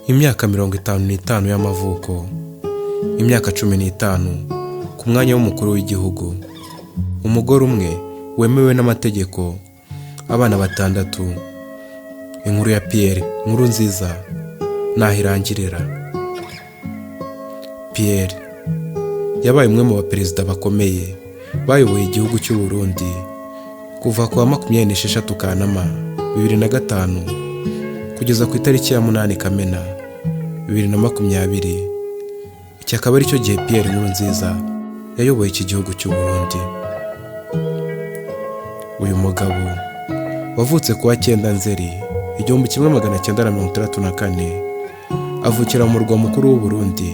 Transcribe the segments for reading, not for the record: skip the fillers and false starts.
Imyaka 55 y'amavuko, imyaka 15 ku mwanya w'umukuru w'igihugu, umugore umwe wemewe n'amategeko, abana batandatu. Inkuru ya Pierre Nkurunziza ntaho irangirira. Pierre yabaye umwe mu baperezida bakomeye bayoboye igihugu cy'u Burundi kuva ku wa 26 Kanama 2005 kugeza ku itariki ya 8 Kamena 2020. Iki akaba aricyo gihe Pierre Nkurunziza yayoboye iki gihugu cy'u Burundi. Uyu mugabo wavutse ku wa 9 Nzeri 1964, avukira mu murwa mukuru w'u Burundi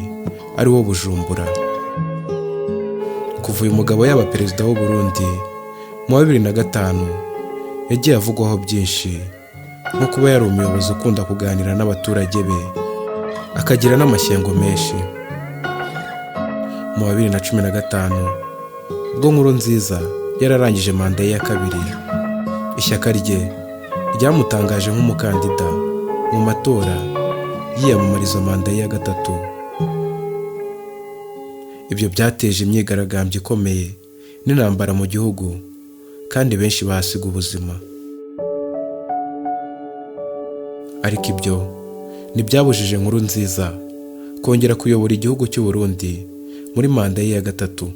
ari wo Bujumbura. Kuva uyu mugabo yaba perezida w'u Burundi mu wa 2005, yagiye avugwaho byinshi, nko kuba yari umuyobozi ukunda kuganira n'abaturage be, akagira n'amashyengo menshi. Mu wa 2015, ubwo Nkurunziza yararangije manda ye ya kabiri, ishyaka rye ryamutangaje nk'umukandida mu matora yiyamamariza manda ye ya gatatu. Ibyo byateje imyigaragambyo ikomeye n'intambara mu gihugu, kandi benshi bahasiga ubuzima. Ariko ibyo ntibyabujije Nkurunziza kongera kuyobora igihugu cy'u Burundi muri manda ye ya gatatu.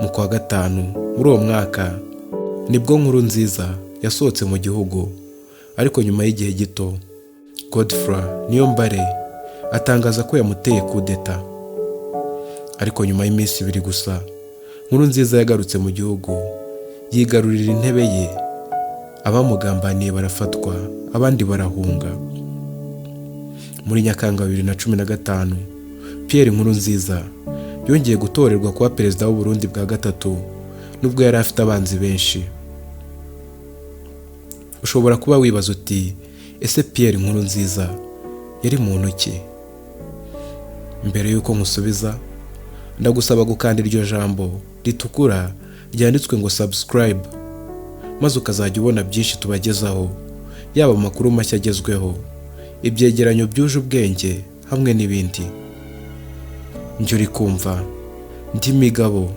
Mu kwa gatanu muri uwo mwaka nibwo Nkurunziza yasohotse mu gihugu, ariko nyuma y'igihe gito Godfrey Niyombare atangaza ko yamuteye kudeta. Ariko nyuma y'iminsi 2 gusa, Nkurunziza yagarutse mu gihugu, yigarurira intebe ye, abamugambaniye barafatwa, abandi barahunga. Muri Nyakanga 2015, Pierre Nkurunziza yongeye gutorerwa kuba perezida w'u Burundi bwa gatatu, nubwo yari afite abanzi benshi. Ushobora kuba wibaza uti: ese Pierre Nkurunziza yari muntu ki? Mbere y'uko nkusubiza, ndagusaba gukanda iryo jambo ritukura ryanditswe ngo subscribe, maze ukazajya ubona byinshi tubagezaho, yaba amakuru mashya agezweho, ibyegeranyo byuje ubwenge hamwe n'ibindi. Njye uri kumva ndi Migabo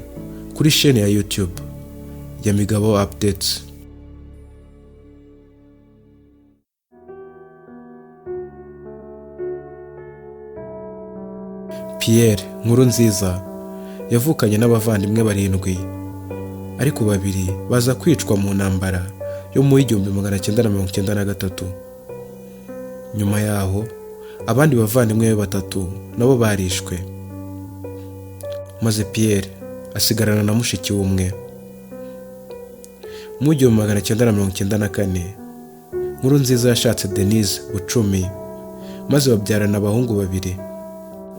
kuri shene ya YouTube ya Migabo Updates. Pierre Nkurunziza yavukanye n'abavandimwe 7, ariko 2 baza kwicwa mu ntambara yo mu 1993. Nyuma yaho abandi bavandimwe be 3 nabo barishwe, maze Pierre asigarana na mushiki w'umwe. Mu 1994, Nkurunziza yashatse Denise Bucumi, maze babyarana abahungu 2.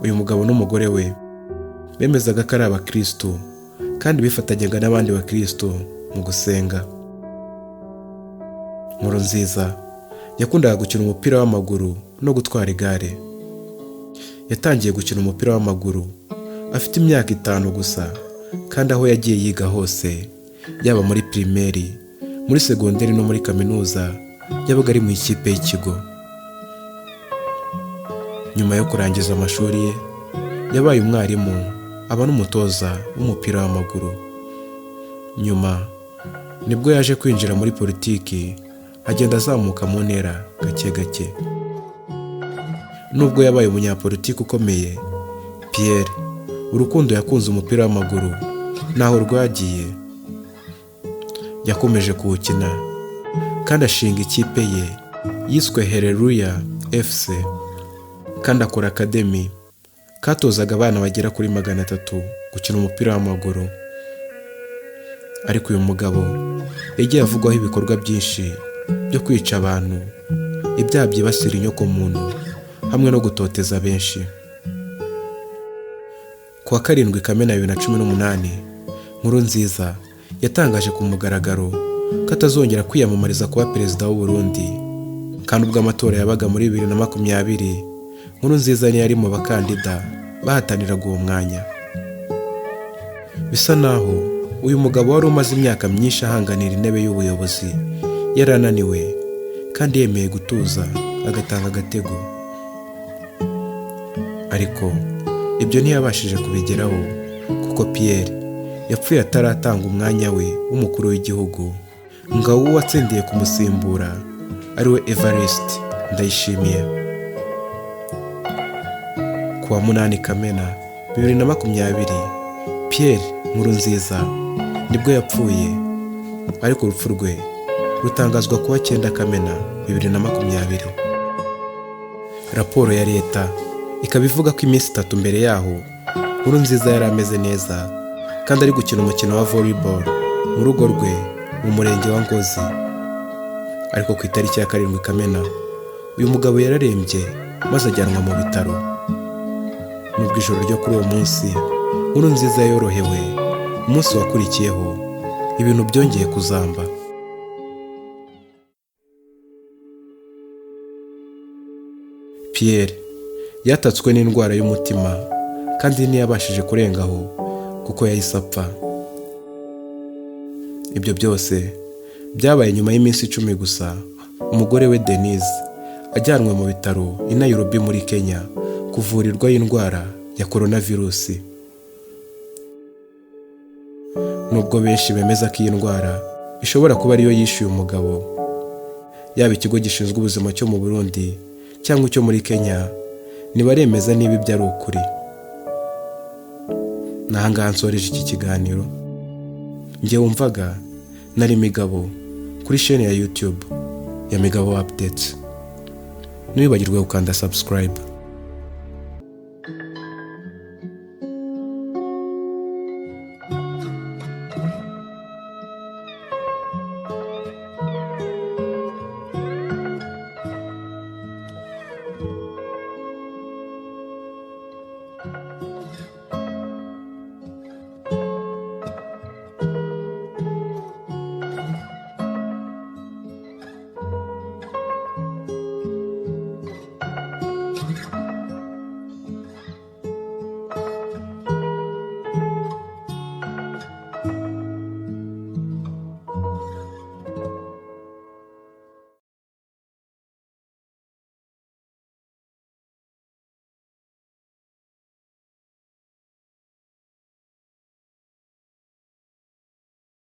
Uyu mugabo n'umugore we bemezaga ko ari abakristo, kandi bifatanyaga n'abandi bakristo mu gusenga. Nkurunziza yakundaga gukina umupira w'amaguru no gutwara igare. Yatangiye gukina umupira w'amaguru afite imyaka 5 gusa, kandi aho yagiye yiga hose, yaba muri primaire, muri segonderi no muri kaminuza, yabaga ari mu ikipe y'ikigo. Nyuma yo kurangiza amashuri ye, yabaye umwarimu, aba n'umutoza w'umupira w'amaguru. Nyuma nibwo yaje kwinjira muri politiki, agenda azamuka mu ntera gake gake. Nubwo yabaye umunyapolitiki ukomeye, Pierre urukundo yakunze umupira w'amaguru ntaho rwagiye. Yakomeje kuwukina kandi ashinga ikipe ye yiswe Haleluya FC, kandi akora academy katozaga abana bagera kuri 300 gukina umupira w'amaguru. Ariko uyu mugabo yagiye avugwaho ibikorwa byinshi byo kwica abantu, ibyaha byibasira inyokomuntu hamwe no gutoteza benshi. Ku wa 7 Kamena 2018, Nkurunziza yatangaje ku mugaragaro ko atazongera kwiyamamariza kuba perezida w'u Burundi, kandi ubwo amatora yabaga muri 2020, Nkurunziza ntiyari mu bakandida bahataniraga uwo mwanya. Bisa naho uyu mugabo wari umaze imyaka myinshi ahanganira intebe y'ubuyobozi yarananiwe kandi yemeye gutuza agatanga agatego. Ariko ibyo ntiyabashije kubigeraho kuko Pierre yapfuye ataratanga umwanya we w'umukuru w'igihugu, ngo uwo watsindiye kumusimbura ariwe Evariste Ndayishimiye. Ku wa 8 Kamena 2020, Pierre Nkurunziza nibwo yapfuye, ariko urupfu rwe rutangazwa kuwa 9 Kamena 2020. Raporo ya leta ikaba ivuga ko iminsi 3 mbere yaho Nkurunziza yari ameze neza kandi ari gukina umukino wa volleyball mu rugo rwe mu murenge wa Ngozi. Ariko ku itariki ya 7 Kamena uyu mugabo yararembye maze ajyanwa mu bitaro. Nubwo ijoro ryo kuri uwo munsi Nkurunziza yorohewe, umunsi wakurikiyeho ibintu byongeye kuzamba. Pierre yatatswe n'indwara y'umutima kandi ntiyabashije kurengaho kuko yahise apfa. Ibyo byose byabaye nyuma y'iminsi 10 gusa umugore we Denise ajyanwe mu bitaro i Nairobi muri Kenya kuvurirwa indwara ya coronavirusi. Nubwo benshi bemeza ko iyi ndwara ishobora kuba ariyo yishyuye umugabo, yaba ikigo gishinzwe ubuzima cyo mu Burundi cyangwa icyo muri Kenya ntibaremeza niba ibyo ari ukuri. Nahangaha nsoreje iki kiganiro. Njye wumvaga nari Migabo kuri chaîne ya YouTube ya Migabo Updates. Ntiwibagirwe gukanda subscribe.